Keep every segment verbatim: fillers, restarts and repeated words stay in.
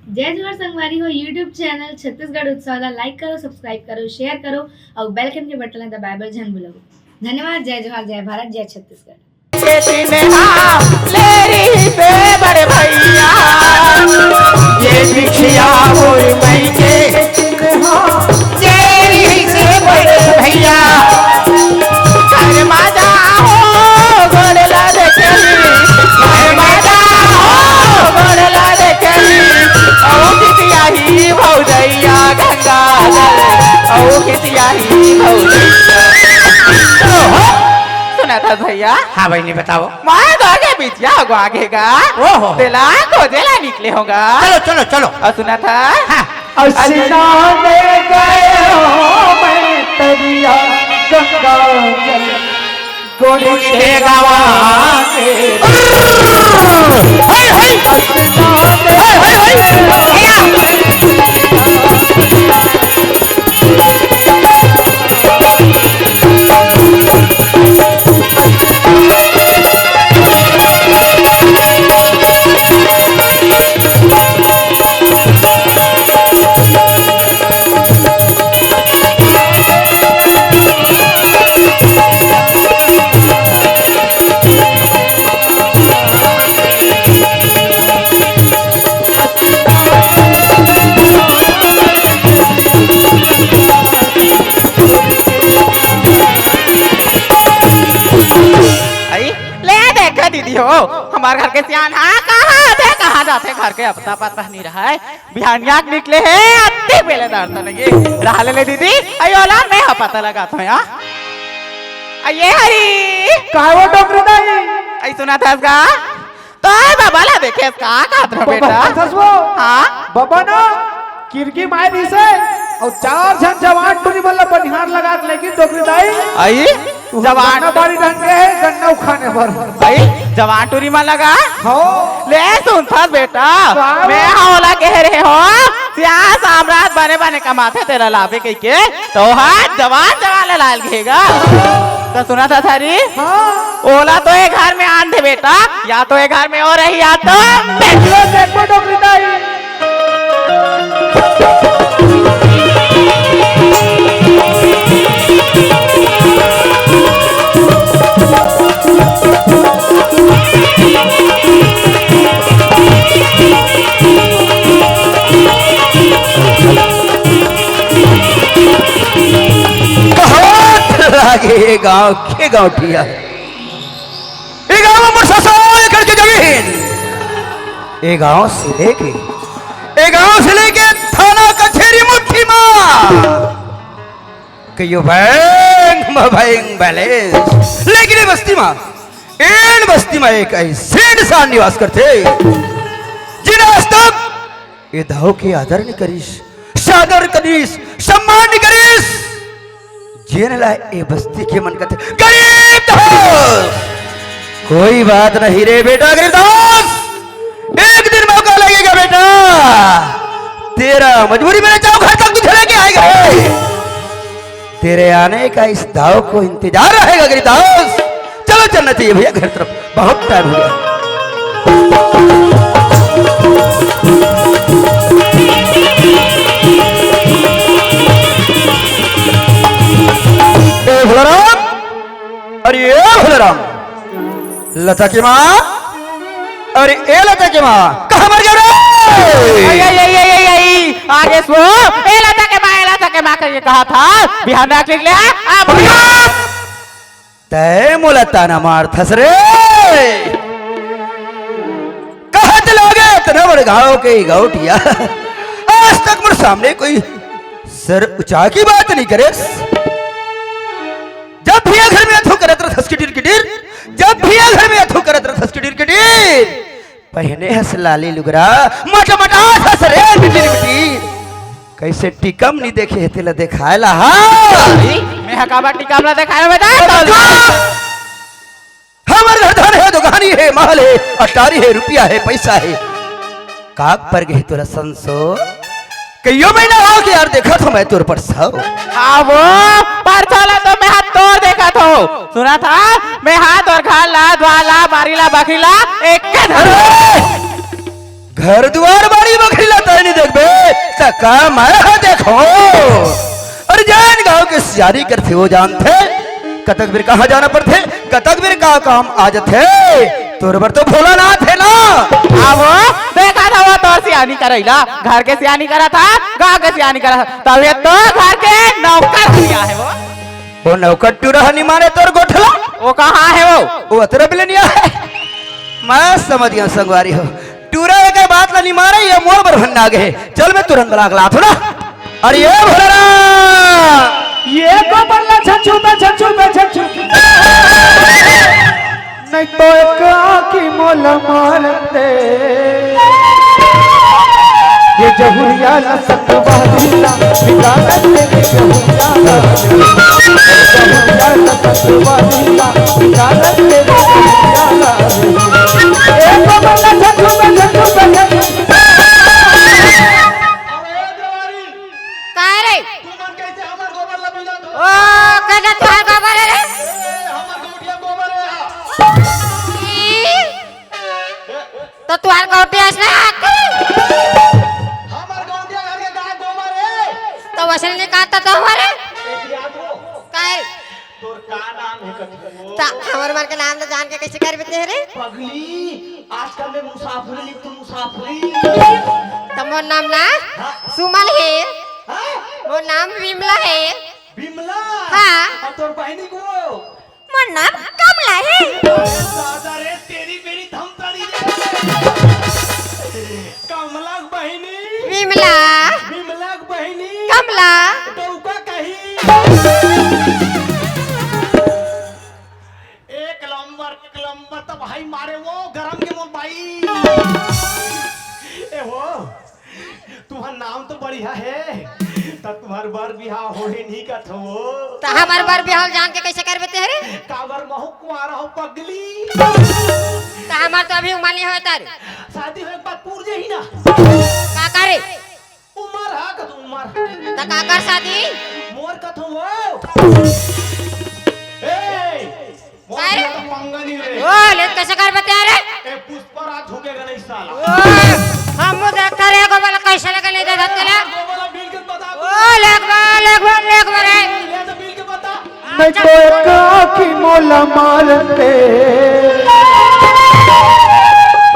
जय जोहार संगवारी हो, YouTube चैनल छत्तीसगढ़ उत्सव ला like करो, subscribe करो, share करो अउ bell icon के बटन ला दबाए बर झन भूलव। धन्यवाद। जय जोहार, जय भारत, जय छत्तीसगढ़। सुनत हस भैया? हाँ बहिनी, बताओ। मैं तो आगे बिटिया को आगे गा। ओहो। तेला खोजे ला निकले होगा। चलो, चलो, चलो। अउ सुनत हस? हाँ। अई, ले देखा दीदी हो, हमार घर के सियान हा कहाँ थे, कहाँ जाथे, घर के अता पता नहीं रहय। बिहानिया के निकले हे, अति बेले दर्शन ये। रहा ले, ले दीदी, अई ओला मैं ह पता लगाथों या। अई ये हरी। काय वो डोकरी दाई? अई सुनत हस गा? तोर बाबा ला देखे हस का, का कहत रहो बबा बेटा? कहत हस वो? हाँ? बबा ना, किरकी माय दिसे, अउ चार झन जवान टूरी मन ला बनिहार लगात लेकिन डोकरी दाई। अई? जवान गन्ना बाड़ी ढंग के हे, गन्ना उखाने बर। अई, जवान टूरी मन लगा? हो। ले सुनथस बेटा, का? मैं हा ओला कहे रहे हों, सियान साम्राट बने बने कमाथे तेला लाबे कहिके, तो हा जवान जवान ला लाय ल गे गा। त सुनत हस हरी? हाँ। ओला तो ए घर में आन दे बेटा, या तो ए घर में ओ रही या तो। देखबो, देखबो डोकरी दाई। बहुत लागे गांव के गौंटिया। ए गांव में मोर सौ सौ एकड़ के जमीन। ए गांव से लेके, ए गांव से लेके थाना कचेरी मुट्ठी मा। कहियो बैंक में बैंक बैलेंस। लेकिन ए बस्ती मा, एन बस्ती मा एक ऐसे इंसान निवास करथे, जिन आज तक ए दाव के आदर नइ करिस, सादर करिस, सम्मान नइ करिस, जेन ला ए बस्ती के मन कथे गरीब दास। कोई बात नहीं रे बेटा गरीब दास, एक दिन मौका लगेगा बेटा, तेरा मजबूरी मेरे जाओ घर तक तुझे लेके आएगा। तेरे आने का इस दाव को इंतजार रहेगा गरीब दास। चलो चलना चाहिए भैया घर तरफ, बहुत टाइम हो गया। ए भोलाराम, अरे ए भोलाराम, लता के माँ, अरे ए लता के माँ, कहाँ मर गया रे? आई, आई, आई, आई, आई, आई, आगे सो, ए लता के माँ, ए लता के माँ करके कहा था, बिहान में आके ले आ, आ, भैया। तय मोला ताना मारथस रे। कहाँ चला गया इतना बड़ गाँव के गौटिया? आज तक मोर सामने कोई सर उठा के बात नहीं करे। जब भी ये घर में अथू करत रहथस किटिर किटिर, जब भी ये घर में अथू करत रहथस किटिर किटिर, पहने हस लाली लुगरा, मटमटा हस रे मिटिर मिटिर। कैसे टिकम नहीं देखे हे तेला देखाय ला हा। मैं हा काबर टिकम ला देखाय बेटा? हमर घर धन हे, दुकानी हे, महल हे, अटारी हे, रुपया हे, पैसा हे। काग पर गए तोला संसो? कइयो महीना हो के यार देखत हो मैं तोर पर सव। आवो, परछो ला तो मैं हा तोर देखत हो। सुनत हस, मैं हा तोर घर ला, द्वार ला, बारी ला, बखरी ला, एक के धर। अरे! घर दुवार बारी बखरी ला तय त का मैं ह देखो। अरे जेन गाँव के सियानी करथे वो जानथे, कतक बेर कहाँ जाना पड़थे, कतक बेर का काम आ जथे। तोर बर तो भोलानाथ हे ना। आवो, देखा था वो तोर सियानी करैला, घर के सियानी करा था, गाँव के सियानी करा था, तब ये तो घर के नौकर हो गया है वो। वो नौकर टूरा ह निमारे तोर गोठला। वो कहाँ है वो? वो अतरा बिले नहीं आए। मैं समझ गया संगवारी हो। टूरा एक बात ला निमारे, ये मोर बर भन्ना गे। चल मैं तुरंत बला के लात हूँ ना। अरे ये भोला। ये गोबर ला छछू बे, छछू बे, छछू। नहीं तो एक आँखी मोला मारते। ये जहुरिया ला संगवारी ला, बिगाड़त तेरे जहुरिया ला। जहुरिया ला संगवारी ला, बिगाड़त तेरे जहुरिया ला। ए बाबा ला झटू में झटू में झटू। काय रे? ओ, कदा तुहार गोबर है रे? ई? तो तुहार गौटिया अइसने आके? हमर गौटिया घर के गाय गोबर हे। तो वइसने निकालता तो हमारे? एक याद हो। काहे? तोर का नाम हे कथी? ता हमर मन के नाम ल जान के कइसे कर बेते रे? पगली, आजकल में मुसाफिरी लिख तू मुसाफिरी। त मोर नाम ना? हाँ। सुमन हे। हाँ? मोर नाम विमला हे। विमला? हाँ। अउ तोर बहिनी को? मोर नाम कमला हे। दादा रे, तेरी मेरी धमतरी रे। कमला के बहिनी। विमला। विमला के बहिनी। कमला। डौका कही। एक नंबर, एक नंबर, त भाई मारे वो गरम के मोर बाई। ए हो, तुहर नाम तो बढ़िया हे, त तुहर बर बिहाव होही नहीं कथो। त हमर बर बिहाव जान के कइसे कर बेते रे? काबर महू कुआरा हो पगली। त हमर तो अभी उमर नहीं होय तर। शादी होय के बाद पूर जाही ना। का करे? उमर हा कथो उमर। त का कर शादी? मोर कथो वो। ए, काय रे? मोर तो पंगा नहीं रे। ओ, ले कइसे कर बेते रे? ए, पुष्पराज हो गया नहीं साला। ओ, हम देख कर एगो वाला कइसे लगे नहीं देखत ले। वो वाला बिल के बता। ओ, लेक बा, लेक बा, लेक बा रे। ले तो बिल के बता। नहीं तो एक आँखी मोला मारते।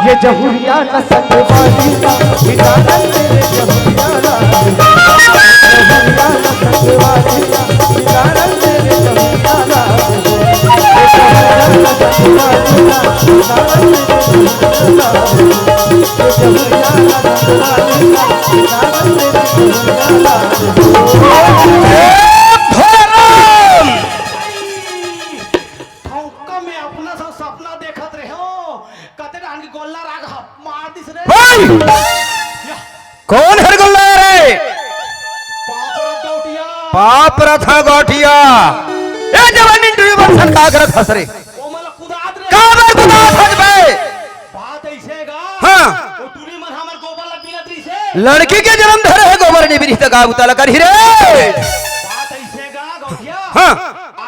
ये जहुरिया न संगवारी का, बिगाड़न तेरे जहुरिया ना। जहुरिया न संगवारी का, बिगाड़न तेरे जहुरिया ना। ए भोलाराम! ठौका में अपना सब सपना देखत रहे हो, कते डांड के गोल्ला राग ह-, मार दिस रे। ओए! या। कौन हर गोल्ला रे? पाप रथ गौटिया। पाप रथ गौटिया। ए जवानी टुरी बन संता करत हस रे। ओ मला कुदात रे। काबर कुदात हस बे? बात ऐसे गा। हाँ। वो टुरी मन हमर गोबर ला बिनत रही से। लड़की के जन्म धरे है गोबर नहीं बिनही त का बुता ला करही रे। बात ऐसे गा गौटिया। हाँ।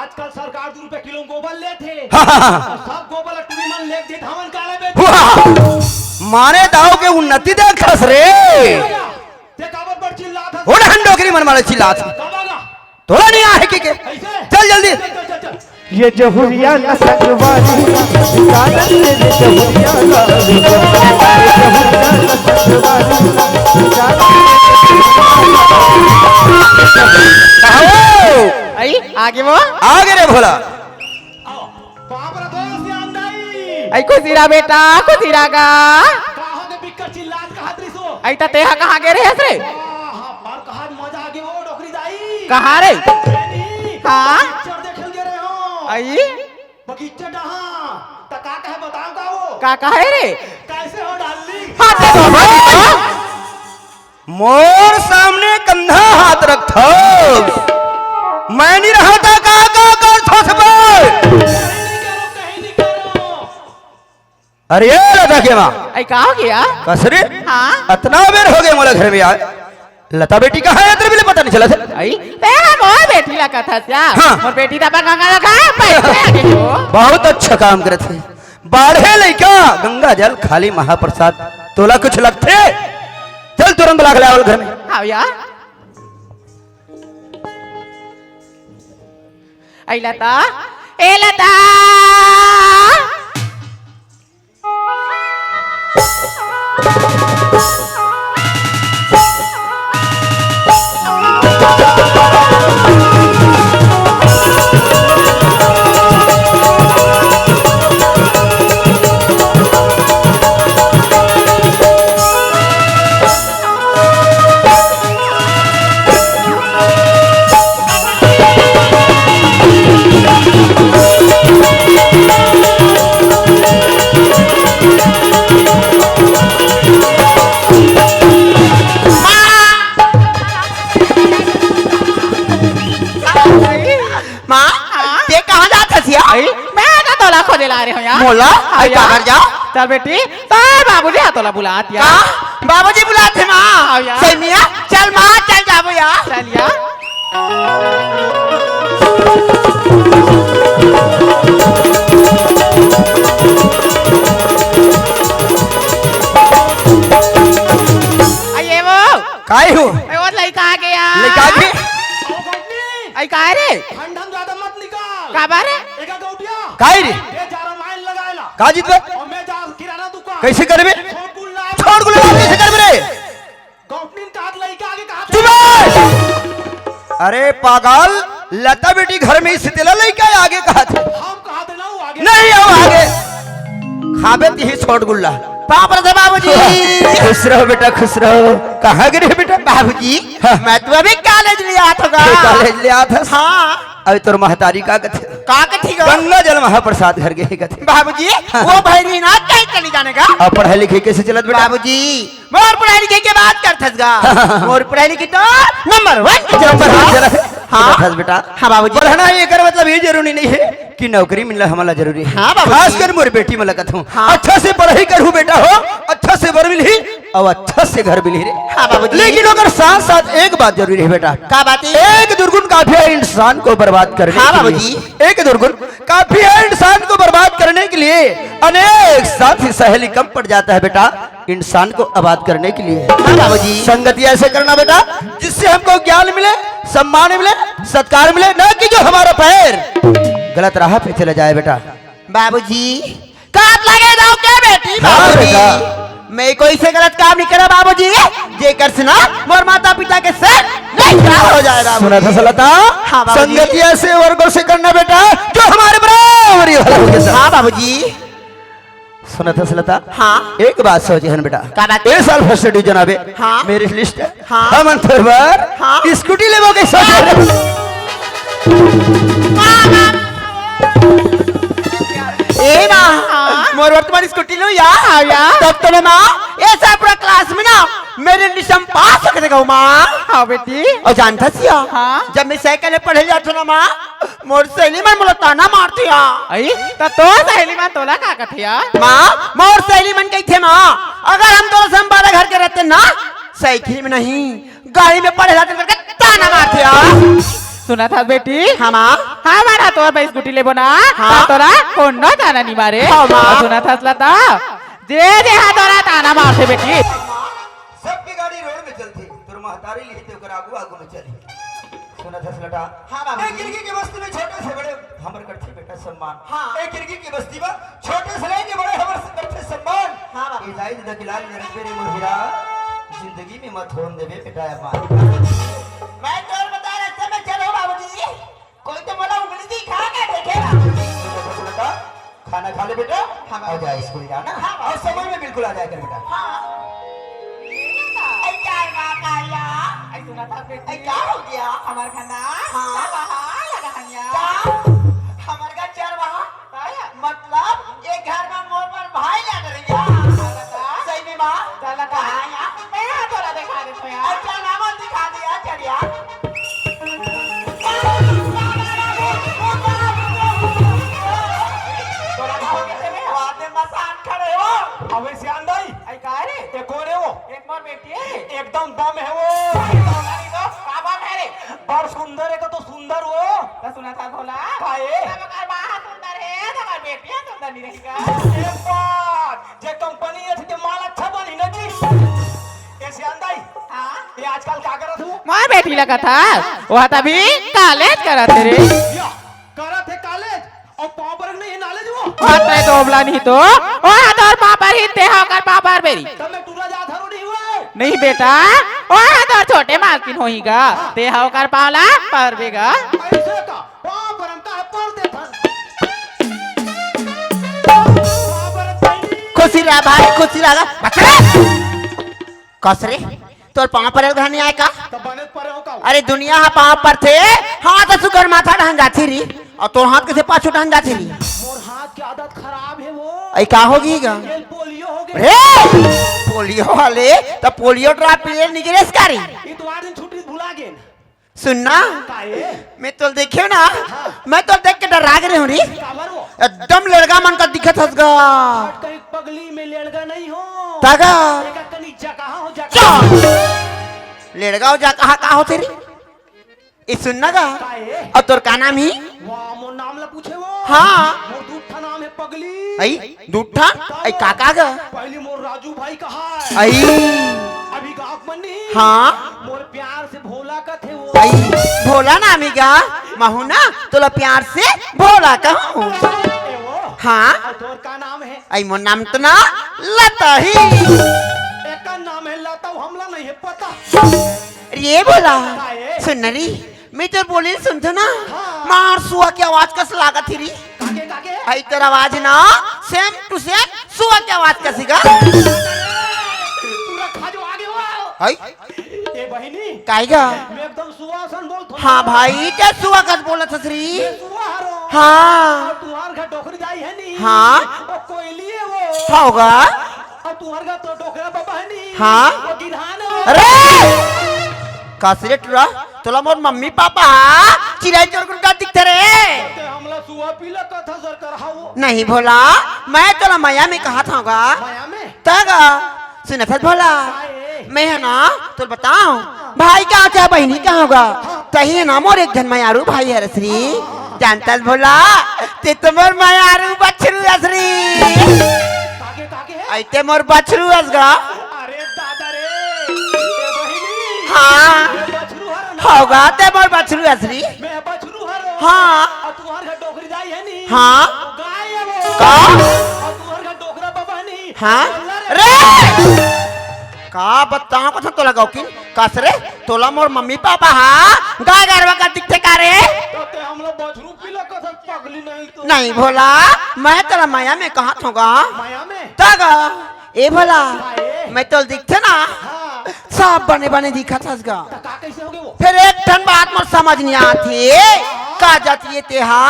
आजकल सरकार दू रुपया किलो गोबर लेथे। हाँ, हाँ, हाँ। अउ सब गोबर ला टुरी मन लेके देथे, हमन काला बेच। वाह! मारे दाव के उन्नति देखथस रे। ते काबर बर चिल्लात हस? ओ डहन डोकरी मन मारे चिल्लात। कब आगा? तोला नहीं आहे कि के? कैसे? चल जल्दी। चल, चल, चल, चल। ये जहुरिया ना संगवारी ना, बिगाड़न तेरे जहुरिया ना। ये जहुरिया ना संगवारी ना, बिगाड़न तेरे जहुरिया ना। आओ। आई, आगे वो? आगे रे भोला। आओ, बाप रे, दोस्त, ध्यान दई। आई, खुशी रहा बेटा, खुशी रहा गा। का हो गे बिक्कर चिल्लात कहत रहिस हो? आई, त तेहा कहाँ गे रहेस रे? वाह, पर कहाँ मजा आ गे वो डोकरी दाई। कहाँ रे? अरे, बहनी, हाँ? पिक्चर देखे ल गे रहे हो। आई? बगीचा डहा, त का कहे बताओ का वो? का कहे रे? कैसे हो डार्लिंग? हाँ, ते बाबा। मोर सामने कंधा हाथ रखथस। मैं नहीं रहता का, का करथस बे? कहीं नहीं करो, कहीं नहीं करो। अरे ये लता के माँ। आई का हो गया? कसरे? हाँ? अतना बेर हो गया मोला घर में आए। लता बेटी कहाँ है? तेरे भी पता नहीं चला था। आई? ते हम मोर बेटी ला कथा क्या? हाँ। मोर बेटी ता पर गंगा लगा, पैसे आगे हो। बहुत अच्छा काम करत है। बाढ़े लइका गंगा जल खाली महाप्रसाद, तोला कुछ लगथे? चल तू तुरंत बुला के ले आवल घर में। हाव या। ए लता, ए लता। माँ, हाँ? ते कहाँ जात हस या? अई, मैं तो तोला खोजे ला रहे हूँ यार। मोला? हाँ अई, यार। कहाँ जा? चल बेटी, तो बाबूजी हा तोला बुलात या। का? बाबूजी बुलात हे माँ। हाँ यार। सही में या? चल माँ, चल जाबो या। चल या। अई ये वो। काय हो? अई वो लइका आ गया। लइका आ गया? अई काय रे? ठंडन ज्यादा मत निकाल। काबर? एका गौटिया। काय रे? ये जा रहा लाइन लगाएला। का जीत बे? और मैं जा किराना दुकान। कैसे करबे? छोट गुल्ला। छोट गुल्ला कैसे करबे रे? गौटनीन कहा लइका आगे कहा चुप बे! अरे पागल, लता बेटी घर में ही तेला लइका आगे कहा थे। हम कहा थे ना वो आगे। नहीं, हम आगे। खाबे तिही छोट गुल्ला। पाँव परत हँव बाबूजी। खुश रहो बेटा, खुश रहो। कहाँ गे रहे बेटा? बाबूजी, हाँ। मैं तो अभी कॉलेज ले आत हँव गा। कॉलेज ले आत हस? हाँ। अबे तोर महतारी का कथे? का कथे गा? गंगा जल महाप्रसाद घर गे हे कथे। बाबूजी, हाँ। वो भैरी ना कहीं चली जाने का। अब पढ़ाई लिखाई कैसे चलत बेटा? बाबूजी, मोर पढ़ाई लिखाई के बात करथस गा। मोर पढ़ाई लिखाई तो नंबर वन के चलत नंबर वन गा। चलत हे। हाँ। चलत हस बेटा। हाँ बाबूजी। पढ़ना ही एकर मतलब ये जरूरी नहीं है कि नौकरी मिलना हमला जरूरी है। हाँ बाबूजी। खासकर मोर बेटी मन ला कथों। हाँ। अच्छा से पढ़ाई करहू बेटा हो, अच्छा से बर मिलही, अउ अच्छा से घर मिलही रे। हाँ बाबूजी। लेकिन ओकर साथ साथ एक बात जरूरी है बेटा। का बात है? एक दुर्गुण काफी है इंसान को बर्बाद करने हाँ के लिए। बाबूजी। एक दुर्गुण काफी है इंसान को बर्बाद करने के लिए। अनेक साथी सहेली कम पड़ जाता है बेटा इंसान को आबाद करने के लिए। हाँ बाबूजी। संगति ऐसे करना बेटा जिससे हमको ज्ञान मिले, सम्मान मिले, सत्कार मिले, न कि जो हमारा पैर गलत राह पे चला जाए बेटा। बाबूजी, कात लगे जाओ के बेटी? हाँ, बाबूजी, बेटा। मैं कोई से गलत काम नहीं करा बाबूजी, जेकर से ना मोर माता पिता के से नहीं खराब हो जाए बाबूजी। सुनत हस लता? हाँ, बाबूजी। संगतिया से वर्गों से करना बेटा, जो हमारे बराबरी वाला हो जैसा। हाँ, बाबूजी। सुनत हस लता? हाँ। एक बात सोचे हन बेटा। का बात? ए साल फर्स्ट डिवीजन आबे। हाँ। मेरिट लिस्ट है। हाँ। हमन तोर बर हाँ। स्कूटी लेबो के सोचे हन। ए माँ, हाँ। मोर बर तुम्हारी स्कूटी लो यार। हाँ यार। तब तो ना माँ, ए साल पूरा क्लास में ना मेरिट लिस्ट में पास होके देखो माँ। हाँ बेटी। अउ जानत हस या? हाँ। जब मैं साइकिल में पढ़े जात हँव ना माँ, मोर सहेली मन मोला ताना मारथे या। अई, त तोर सहेली मन तोला का कथे या? माँ, मोर सहेली मन कहिथे माँ, अगर हम तोर संग बारह घर के रहते ना, साइकिल में नहीं, गाड़ी में पढ़े जाते करके ताना मारथे या। सुनत हस बेटी? हाँ माँ। हमन हा तोर बर स्कूटी लेबो ना, हाँ। त तोला कोनो ताना नइ मारे। हाँ माँ। अउ सुनत हस लता, जे जे हा तोला ताना मारथे बेटी। सबके गाड़ी रोड में चलथे, तोर महतारी लिही ते ओकर आगू आगू में चलही। सुनत हस लता? हाँ बाबूजी। ए गिरगी के बस्ती में छोटे से बड़े हमर करथे बेटा सम्मान। हाँ। ए गिरगी के बस्ती में छोटे से लेके बड़े हमर से करथे सम्मान। हाँ बाबूजी। ए दाई ददा के लाल नरक मेरे मोर हीरा, जिंदगी में मत होन देबे बेटा अरमान। मैं तोर बता रस्ते में चलो बाबूजी। कोई तो मोला उंगली दिखा के देखे बाबूजी। सुनत हस लता? खाना खा ले बेटा। हाँ, बाबू। अउ जा स्कूल जाना। हाँ, बाबू। अउ समय में बिल्कुल आ जाया कर बेटा। हाँ। अई, का रे माँ, का या? अई, सुनत हस बेटी? अई, का हो गया? हमर घर ना हाँ। चरवाहा लगा हन या। का? हमर घर चरवाहा? का या? मतलब, ये घर में मोर बर भाई लग रही है। हाँ, बता। सही में माँ? चल, बता। कहाँ या? मैं तोला दिखा देथों या। अच्छा, ना मत दिखा दे या, चल या। तोला का हो गे रे? वादे मसान खड़े हो। अबे सियान दाई। अई का रे? ये कोन हे वो? एक मोर बेटी हे। एकदम बम हे वो। अई तोला नहीं वो, का बम हे रे? बड़ सुंदर हे तो, तो सुंदर वो। त सुनत हस भोला? का हे? तब ओकर माँ ह सुंदर हे, त ओकर बेटी ह सुंदर नहीं रही का? एक बात, जे कंपनी हे, ते माल अच्छा बनी ना जी। ए सियान दाई, आजकल का करत हो? मोर बेटी ला कथस, वो तभी कॉलेज करत हे रे। या, करत हे कॉलेज, अउ पाँव पर नहीं हे नॉलेज वो। अरे दोबला नहीं तो, वो तोर पाँव परही, तेहा ओकर पाँव परबे री। तब मैं टूरा जात हरो नहीं हुआ। नहीं बेटा, वो तोर छोटे मालकिन होही गा, तेहा ओकर पाँव ला परबे गा। ऐसे का? पाँव परम का पर देथन। पाँव परत नहीं। खुशी रहा भाई, खुशी रहा। बस रे। कस रे, तोर पाँव परे ल घर नहीं आय का? त बने परे हो का? अरे दुनिया हा पाँव परथे, हाथ सुग्घर माथा डहन जाथे री, अउ तोर हाथ कइसे पाछू डहन जाथे री? मोर हाथ के आदत खराब हे वो। अई का होगे गा? ये पोलियो होगे। रे, पोलियो वाले, त पोलियो ड्रॉप पीले निकलेस का रे? इतवार दिन छुट्टी भुला गेन। सुन ना, काहे? मैं तोला देखेंव ना, हाँ। मैं तोला देख के डर्रा गे रहेंव रे। काबर वो? एकदम लेड़गा मन कस दिखत हस गा। हट, कहीं पगली में लेड़गा नहीं हो। त गा? एका कनी जगह हो, जगह। चुप। लेड़गा हो जगह का होथे रे? ए सुन ना गा। काहे? अउ तोर का नाम ही? वाह, मोर नाम ला पूछे वो। हाँ। मोर दू ठा नाम हे पगली। अई? दू ठा? अई, का, का गा? पहली मोर राजू भाई कहाय। अई। अभी गाँव मन नहीं। हाँ। मोर प्यार से भोला कथे वो। अई, भोला नाम हे गा? महूँ ना, तोला प्यार से भोला कहूँ। ए वो? हाँ। अउ तोर का नाम हे? अई, मोर नाम तो ना लता ही। एकर नाम हे लता, हमला नहीं हे पता। अरे ये भोला, काहे? सुन ना री, मैं तोर बोली ल सुनथों ना, हाँ। मार सुआ के आवाज कस लागत हे री। काके, काके? अई तोर आवाज ना, same to same सुआ के आवाज कस हे गा। पूरा खा जो आगे वो। अई? ए बहिनी। काहे गा? मैं एकदम सुआ असन बोलथों। हाँ भाई, ते सुआ कस बोलत हस री। मैं सुआ हरों। हाँ। अउ तुँहर घर डोकरी दाई हे नी। हाँ। वो कोयली हे वो। हाँ गा। अउ तुँहर घर तो डोकरा बबा हे नी। हाँ। वो गिरहान हे वो। अरे! कस रे टूरा, तोला मोर मम्मी पापा हा चिरई चुरगुन कस दिखथे रे। ते हमला सुआ पीला कथस सरकार हा वो। नहीं भोला, मैं तोला मया में कहत हँव गा। मया में? त गा, सुनत हस भोला, काहे? मैं ह ना तोला बतावँव, भाई कहाँ चाहे बहिनी कहाँ गा, तहीं ह ना मोर एक झन मयारू भाई हरस री। जानत हस भोला, ते तो मोर मयारू बछरू अस री। काके, काके हे? अई ते मोर बछरू अस गा। अरे दादा रे, ए बहिनी। हाँ। ए बछरू हर ना। हव गा, ते मोर बछरू अस री। मैं बछरू हरों। हाँ। अउ तुँहर घर डोकरी दाई हे नी। हाँ। गाय हे वो। का? अउ तुँहर घर डोकरा बबा हे नी। हाँ? बोल ना रे। रे! का बतावँव कथन तोला गौकिन? कस रे, तोला मोर मम्मी पापा हा गाय गरवा कस दिखथे का रे? तो ते हमला बछरू पीला कथस पगली नहीं तो। नहीं भोला, मैं तोला मया में कहत हँव गा। मया में? त गा, ए भोला, काहे? मैं तोला दिखथों ना, हाँ। सब बने बने दिखत हस गा। त का कइसे होगे वो? फेर एक ठन बात मोर समझ नइ आत हे, का जात हे तेहा?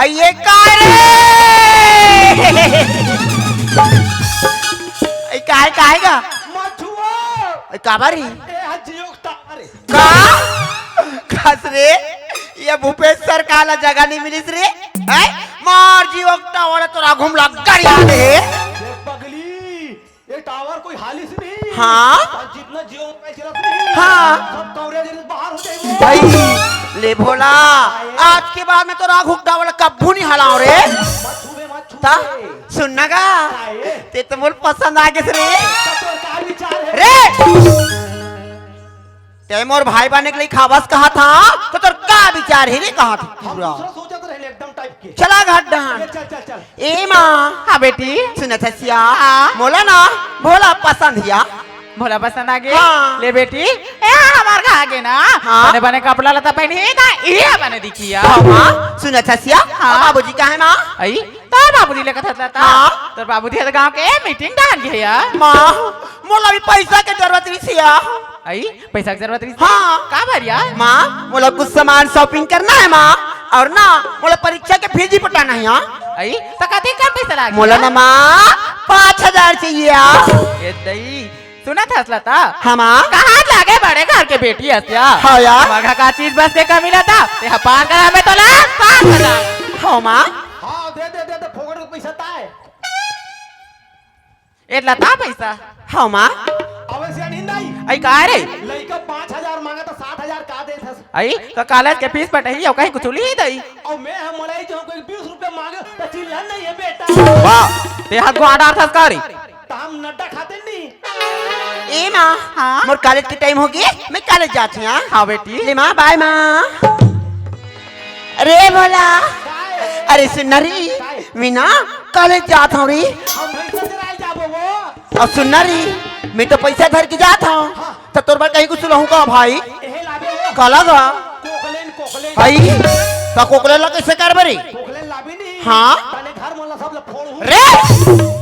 अई ये का रे? अई काय, काय गा? मछुआ। अई काबर ही? ए, हा जियो का टावर हे। का? कस रे? ये भूपेश सरकार ला जगह नइ मिलिस रे? हैं? मार जियो का टावर तोर आघू म लग गे रे। ए पगली, ये टावर कोई हालिस नहीं। हाँ? अउ जितना जियो मोबाइल चलत नहीं, हाँ। सब कवरेज एरिया बाहर हो जाएगी। भाई, ले भोला, आज के बाद मैं तोर आघू के टावर कभू नइ हलावँव रे। मत छूबे, मत छूबे। त सुन ना गा, काहे? ते तो मोला पसंद आ गेस रे। त तोर का विचार हे? रे! ते मोर भाई बने के लइक हवस कहत हस, त तोर का विचार हे रे कहत हस हम पूरा? दूसरा सोचत रहे एकदम टाइप के। चला घर डहन। चल, चल, चल। ए माँ। हाँ बेटी। सुनत हस या? हाँ। मोला ना भोला पसंद हे या। भोला पसंद आ गे? हाँ। ले बेटी, ए हमर घर आ गे ना। हाँ। बने बने कपड़ा लत्ता पहिनही त इही बने दिखही या। हाँ माँ, सुनत हस या? हाँ। बाबूजी कहाँ हे माँ? अई, तोर बाबूजी ल कथस लता? हाँ। तोर बाबूजी ह गाँव के मीटिंग डहन गे हे या। माँ, मोला भी पैसा के जरूरत रहिस या। अई, पैसा के जरूरत रहिस? हाँ। काबर या? माँ, मोला कुछ सामान shopping करना हे माँ, अउ ना मोला परीक्षा के फीस भी पटाना हे या। अई, त कतेक कन पैसा लागही? मोला ना माँ, पाँच हजार चाहिए या। ए दई, सुनत हस लता? हाँ माँ। कहाँ लागे बड़े घर के बेटी हस या? हाँ या। हमर घर का चीज बस के कमी लता, तेहा पाँच हजार में तोला सात हजार। हाँ माँ। हाँ, दे, दे, दे, दे, फोकट के पैसा ताय। ए लता पैसा। हाँ माँ। अबे सियान हिंदाई। अई का रे? लइका पाँच हजार माँगत हे त सात हजार का देत हस? अई त कॉलेज के फीस पटही अउ कहीं कुछ ली दई। अउ मैं ह मड़ई जो कोई बीस रुपया माँगे त चिल्ला नहीं हे बेटा। वाह, तेहा गोंडा अर्थस का रे? त हम नड्डा खाते नहीं। ए माँ, हाँ? मोर कॉलेज के टाइम हो गए, मैं कॉलेज जात हूँ, हाँ? हाँ बेटी। ले माँ, बाय माँ। अरे भोला, अरे सुन ना रे, मैं ना कॉलेज जात हूँ रे। हम भैंसा चराए जाबो वो। और सुन ना रे, मैं तो पैसा धर के जात हूँ, हाँ। तो तोर बर कहीं कुछ लाहूँ का भाई? एहे लाबे वो। काला गा? कोकलेन, कोकलेन। भाई, तो कोकलेन ला कैसे करबे रे? कोकलेन लाबे नहीं। हाँ। तने घर मोला सब ला फोड़हूँ। रे,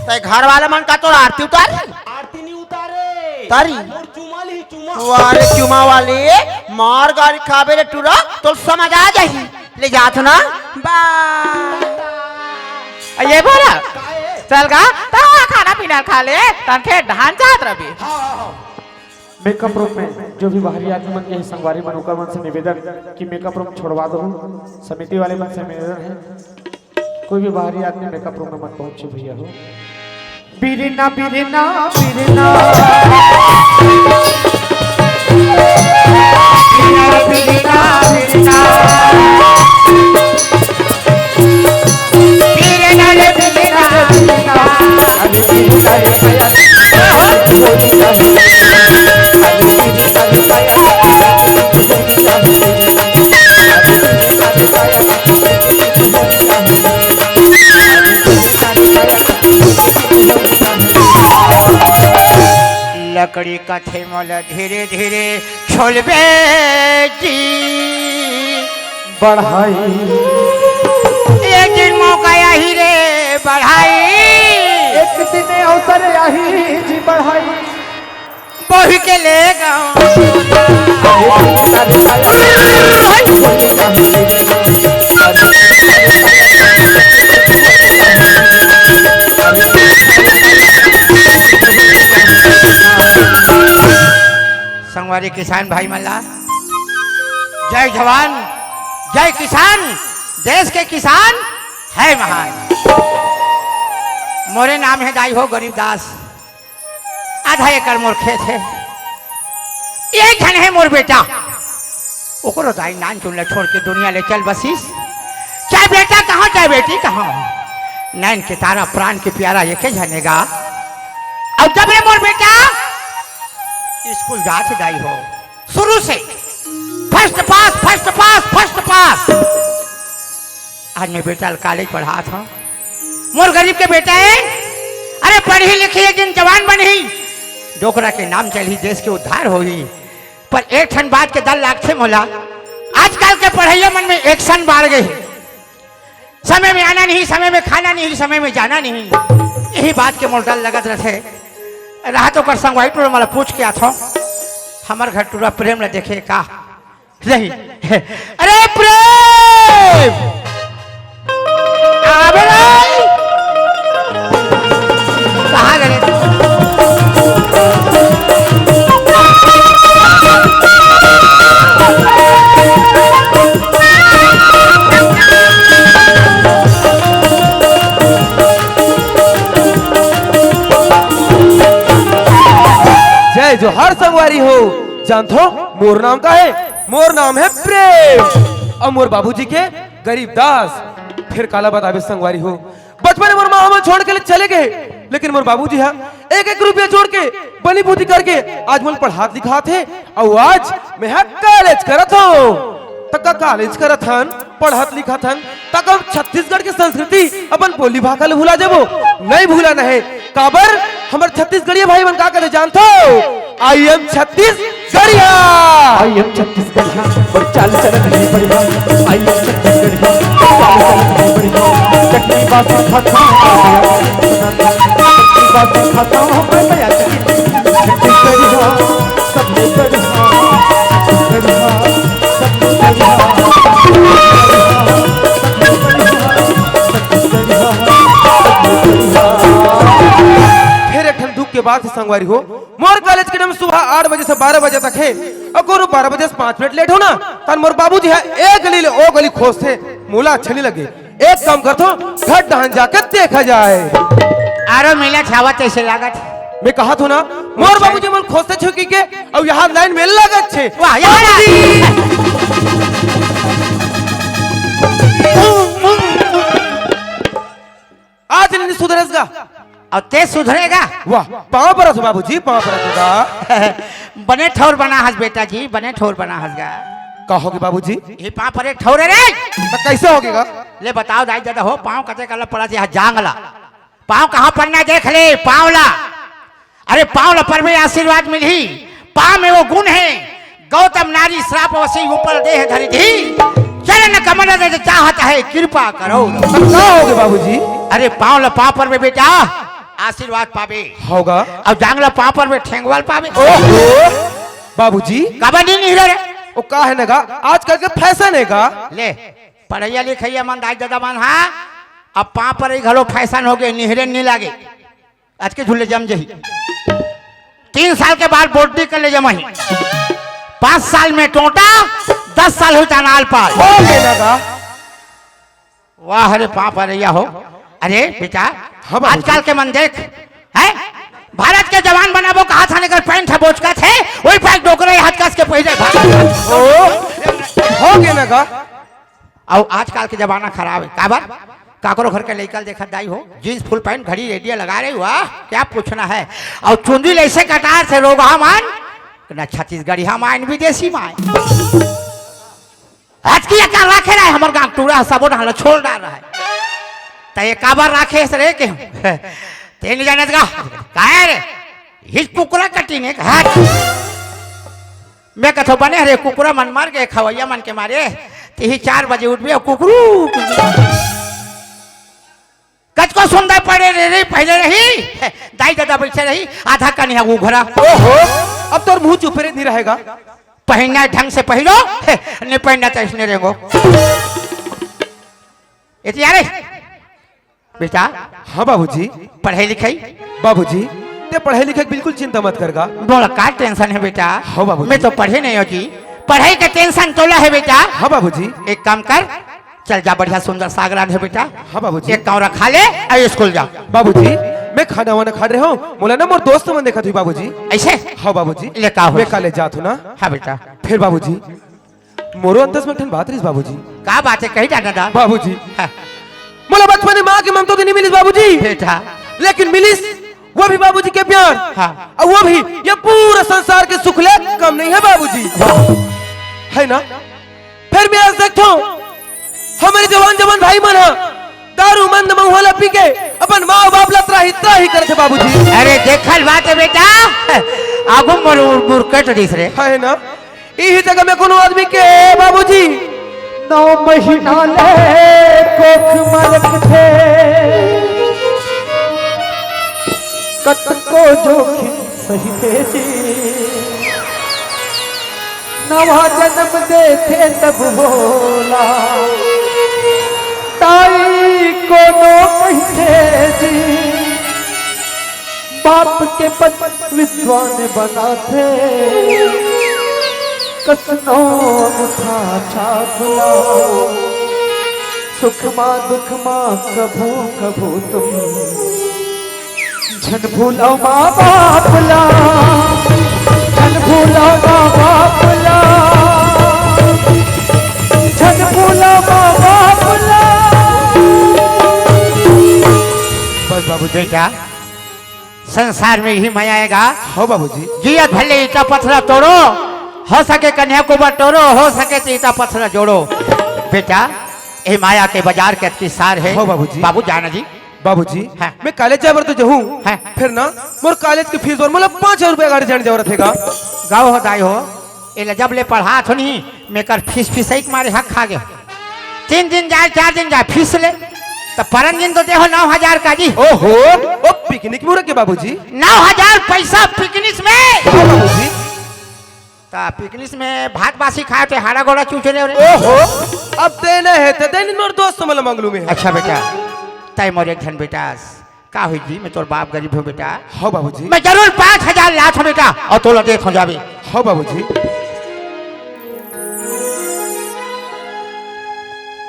ते घर वाला मन का तोर आरती उतार? आरती नहीं उतारे। तारी? मोर चुमा ली, चुमा। वारे चुमा वाले, मार गारी खाबे रे टूरा, तो समझ आ जाही। ले जात हो ना? बा। ये बोला? काहे? चल गा, तो खाना पीना खा ले, तन खेत धान जात रबी। हाँ, हाँ, हाँ। मेकअप रूम में जो भी बाहरी आदमी मन के संगवारी मन, ओकर मन से निवेदन कि मेकअप रूम छोड़वा दो। समिति वाले मन से निवेदन है, कोई भी बाहरी आदमी मेकअप रूम में मत पहुंचे भैया हो। बिरना, बिरना, बिरना। बिरना, बिरना, बिरना। बिरना रे बिरना, बिरना। लकड़ी कथे मोला धीरे धीरे छोलबे जी। बढ़ाई। एक दिन मौका आही रे बढ़ाई। एक दिन अवसर आही जी बढ़ाई। बही के ले गाँव। संगवारी किसान भाई मन ला, जय जवान, जय किसान, देश के किसान है महान। मोरे नाम है दाई हो गरीब दास, आधा एकड़ मोर खेत है, एक झन है मोर बेटा, ओकरो दाई नानचुन ला छोड़ के दुनिया ले चल बसिस। चाहे बेटा कहाँ, चाहे बेटी कहाँ, नैन के तारा, प्राण के प्यारा एके झने गा। अउ जब ले मोर बेटा स्कूल जात दाई हो, शुरू से first pass, first pass, first pass. आज मैं बेटा ल कॉलेज पढ़ात हूँ। मोर गरीब के बेटा है, अरे पढ़ही लिखही एक दिन जवान बनही, डोकरा के नाम चलही, देश के उद्धार होही। पर एक ठन बात के डर लागथे मोला, आजकल के पढ़इया मन में एक्शन बाढ़ गए हे। समय में आना नहीं, समय में खाना नहीं, समय में जाना नहीं, यही बात के मोला डर लगत रथे। रहा तो कर संगवारी टूरा मोला पूछ के आथो, हमर घर टूरा प्रेम ला देखे का नहीं। अरे प्रेम! आबे रे! कहाँ गए? जय जोहार संगवारी हो। जानथो मोर नाम का है? मोर नाम है प्रेम। अउ मोर बाबूजी के गरीब दास। फिर काला बताबे संगवारी हो, बचपन में मोर माँ हमन छोड़ के ले चले गए, लेकिन मोर बाबूजी हा एक एक रुपया जोड़ के बनी बुद्धि करके आज मोला पढ़ात लिखात हे। अउ आज मैं हा कॉलेज करत हूँ। त का कॉलेज करत हन, पढ़त लिखत हन, त का छत्तीसगढ़ के संस्कृति, अपन बोली भाखा ल भुला जाबो? नहीं भुलाना है। काबर हमर छत्तीसगढ़िया भाई मन का कथे जानथो? I am Chhattisgarhiya. I am छत्तीसगढ़िया, मोर चाल चलन है बढ़िया। I am छत्तीसगढ़िया, मोर चाल चलन है बढ़िया। चटनी बासी खाता हूँ, चटनी बासी खाता हूँ, मैं बया छत्तीसगढ़िया, सबसे बढ़िया, छत्तीसगढ़िया, सबसे बढ़िया। फिर एक ठन दुख के बात है संगवारी हो, मोर कॉलेज के टाइम सुबह आठ बजे से बारह बजे तक है, अउ कोनो बारह बजे से पाँच मिनट लेट हो ना, तन मोर बाबूजी हा ए गली ले ओ गली खोजथे, मोला अच्छा नहीं लगे। एक काम करथो, घर डहन जाके देखा जाए। आरो मिला छावा तैसे लागत। मैं कहा थो ना, मोर बाबूजी मन खोजथे छुकी के, अउ यहाँ लाइन में लगत छे। वाह, यहाँ बाबूजी! आज नहीं सुधरेस गा। अउ तें सुधरे गा। वाह, पाँव परत हँव बाबूजी, पाँव परत हँव गा। बने ठउर बना हस बेटा जी, बने ठउर बना हस गा। का होगे बाबूजी? ये पाँव परे ठउर हे रे। त कइसे होगे गा? ले बताव दाई ददा हो, पाँव कते काला परत हे, जाँघ ला। पाँव कहाँ परना हे देख ले, पाँव ला। अरे पाँव ला परबे आशीर्वाद मिलही। पाँव में वो गुन हे, गौतम नारी श्राप वसी ऊपर देह धरि दीन्ह, चरण कमल रज चाहत है कृपा करौ। त का होगे बाबूजी? अरे पाँव ला पाँव परबे बेटा, आशीर्वाद पाबे। होगा। अउ जाँघ ला पाँव परबे, ठेंगवा ल पाबे। ओहो, बाबूजी। काबर नइ निहरे रे? ओ का हे न गा, आजकल के फैशन हे गा। ले, पढ़इया लिखइया मन, दाई ददा मन, हाँ, अब पाँव परई घलो फैशन होगे, निहरे नइ लागे। अतके झन ले जम जही। तीन साल के बाद बोर्डी कर ले जमाही। पाँच साल में टोंटा, दस साल होही त अनाल पाल। होगे न गा। वाह रे पाँव परइया हो। अरे बेटा, हाँ बाबूजी। आजकल के मन देख, हैं? भारत के जवान बनाबो कहत हन, एकर पैंट ह बोचकत हे, वही पैंट डोकरे हाथ कस के पहिरे भाग। ओ, होगे न गा। अउ आजकल के जमाना खराब हे, काबर? काकरो घर के लइका ल देखत दाई हो, जींस फुल पैंट, घड़ी रेडिया लगाए रही, वाह, क्या पूछना है। अउ चुंदी ल अइसे कटार थे रोगहा मन, न छत्तीसगढ़िया माय, न विदेशी माय। अतकी अकन राखे रहे, हमर गाँव टूरा ह सबो डहर ल छोल डारे रहे। त ये काबर राखे हस रे के? तें नइ जानस गा, काहे रे? हिच कुकरा कटिंग हे, हट। मैं कथँव बने हरे, कुकरा मन मर गे, खवइया मन के मारे, तिही चार बजे उठबे अउ कुकरू। कतको सुंदर पड़े रे, रे, पहले रही, दाई ददा बइठे रही, आधा कनिहा उघरा। ओहो, अब तोर मुँह चुपे रे नइ रहेगा। पहिरना हे ढंग से पहिरो, नइ पहिरना हे त अइसने रेंगो। एती आ रे। बेटा। हाँ बाबूजी। पढ़ई लिखई? बाबूजी, तें पढ़ई लिखई के बिल्कुल चिंता मत कर गा। मोला का टेंशन हे बेटा? हाँ बाबूजी। मैं तो पढ़े नइ हँव जी। पढ़ई के टेंशन तोला हे बेटा। हाँ बाबूजी। एक काम कर, चल जा, बढ़िया सुंदर साग रांधे बेटा। हाँ बाबूजी। एक कौरा खा ले अउ स्कूल जा। बाबूजी, मैं खाना वाना खा रहे हँव, मोला ना मोर दोस्त मन देखत होही बाबूजी। अइसे? हाँ बाबूजी। ले का हो? मैं कॉलेज जात हँव ना। हाँ बेटा। फेर बाबूजी, मोरो अंतस में एक ठन बात रहिस बाबूजी। का बात हे, कही जा न दा। बाबूजी, हाँ। मोला बचपन में माँ के ममता तो नइ मिलिस बाबूजी। बेटा। लेकिन मिलिस वो भी बाबूजी के प्यार। हाँ। अउ वो भी ये पूरा संसार के सुख ले कम नइ हे बाबूजी। हे ना? फेर मैं आज देखथँव, हमर जवान जवान भाई मन ह दारू मंद महुआ ल पी के अपन माँ बाप ल त्राही त्राही करथे बाबूजी। अरे देखल बात हे बेटा, आगू मोर मुरकट दिस रे। हे ना? इही जगह में कोनो आदमी के बाबूजी नौ महीना ले कोख म रखथे, कतको जोखिम सहिथे जी, नवा जनम देथे तब होला, ताई कोनो कहिथे जी। बाप के पद विद्वान बनाथे, कस नौ अंगूठा छाप ला। सुख मा दुख मा कभू कभू तुम, झन भूलव माँ बाप ला, झन भूलव माँ बाप ला, झन भूलव माँ बाप ला। बस बाबू, जय जा। संसार में इही मया आय गा। हो बाबूजी। जियत भर ले ईंटा पथरा तोड़ो, हो सके कन्या को बटोरो, हो सके त ईंटा पथरा जोड़ो। बेटा, ए मया के बाजार के अतकी सार हे। हो बाबूजी। बाबू जाना जी। बाबूजी, हाँ। मैं कॉलेज जाए बर तो जाहूँ, हाँ। फेर ना मोर कॉलेज के फीस बर मोला पाँच हजार रुपया गाड़ी जाने जरूरत हे गा। गाँव हो दाई हो, एला जब ले पढ़ात हों नहीं, मैं कर फीस फीसई के मारे हक खा गे। तीन दिन जाए, चार दिन जाए, फीस ले। त परन दिन तो देहो नौ हजार का जी। ओहो, ओ पिकनिक मुहूर्त के बाबूजी। नौ हजार पैसा पिकनिक में। हाँ बाबूजी। त पिकनिक में भात बासी खाए ते हाड़ा गोड़ा चूचे रहे रे। ओहो, अब देना हे त देनी मोर दोस्त मन ल मंगलू में। अच्छा बेटा, तय मोर एक झन बेटा का होही जी, मैं तोर बाप गरीब हूँ बेटा। हो बाबूजी। मैं जरूर पाँच हजार लात हूँ बेटा, अउ तोला देत हूँ जाबे। हो बाबूजी।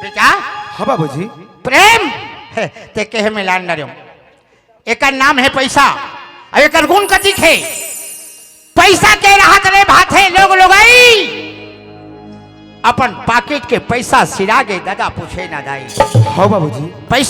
बेटा। हाँ बाबूजी। प्रेम, हे, ते कहे मिलान न रेम। एकर नाम हे पैसा, अउ एकर गुण कतिक हे। पैसा के रहत ले भाथे लोग लोगई। अपन पाकिट के पैसा सिरा गे ददा पूछे ना दाई। हो बाबूजी। पैसा